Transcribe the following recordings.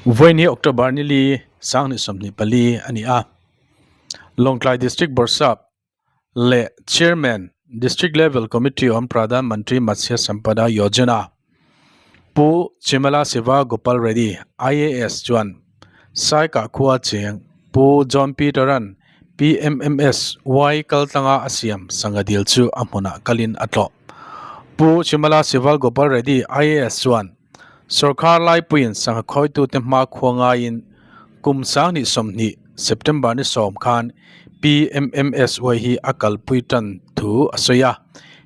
Vawiin October ni li sanghnih 24 a ni a. Lawngtlai District Bawrhsap leh Chairman, District Level Committee on Pradhan Mantri Matsya Sampada Yojana, Pu Chimala Siva Gopal Reddy, IAS chuan Saikah khua cheng Pu John Peter-a'n PMMSY kaltlanga a siam sangha dil chu a hmunah kalin a tlawh. Pu Chimala Siva Gopal Reddy, IAS chuan Sorkar laipuiin sangha khawitute hma khua ngaiin kum 2020 September ni 10 khan PMMSY hi a kalpui tan thu a sawi a.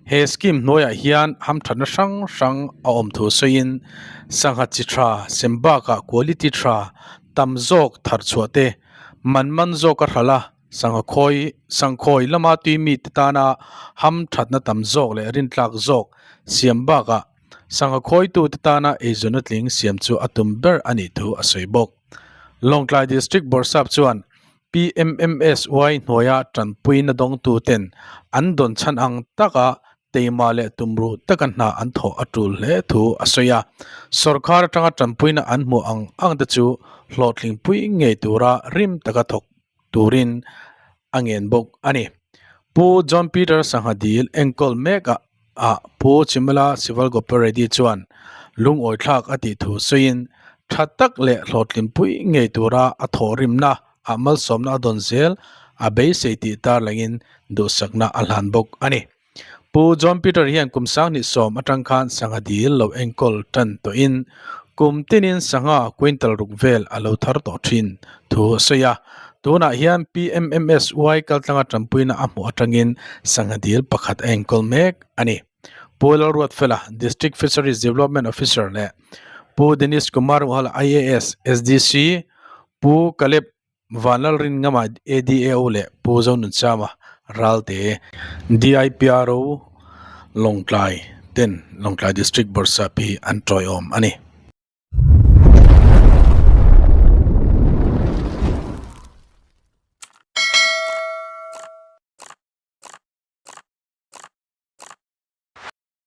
He scheme hnuaiah hian hamthatna hrang hrang a awm thu sawiin sangha chi tha sem bakah quality tha tam zawk thar chhuah te man man zawk a hralh a, sangha khawi sangkhawi lama tui mite tana hamthatna tam zawk leh rintlak zawk siam bakah Sangha khawitute tana eizawnna tling siam chu a tum ber a nih thu a sawi bawk. Lawngtlai District Bawrhsap chuan PMMSY hnuaia tanpuina dawngtuten an dawn chhan ang taka teima leh tumruh taka hna an thawh a tul hle thu a sawi a. Sawrkar atanga tanpuina an hmuh ang ang te chu hlawhtlingpui ngei tura rim taka thawk turin a ngen bawk a ni. Pu John Peter Sangha dil enkawl mek ah ah Pu Chimala Sival Gopal Reddy chuan lungawi thlak a tih thu sawiin tha tak leh hlawhtlinpui ngei tura a thawhrimna ah malsawmna a dawn zel a beisei tih tarlangin duhsakna a hlan bawk a ni. Pu John Peter hian kum 2010 atang khan sangha dil lo enkawl tan tawhin kum tinin sangha quintal ruk vel a lo thar tawh thin thu a sawi a. Tunah hian PMMSY kaltlanga tanpuina a hmuh atangin sangha dil pakhat a enkawl mek a ni. Pu Lalruatfela, District Fisheries Development Officer leh Pu Dinesh Kumar Muhala IAS, SDC, Pu Kaleb Vanlalrinngama ADAO leh Pu Zonunchama Ralte DIPRO Lawngtlai ten Lawngtlai District Bawrhsap hi an tawiawm a ni.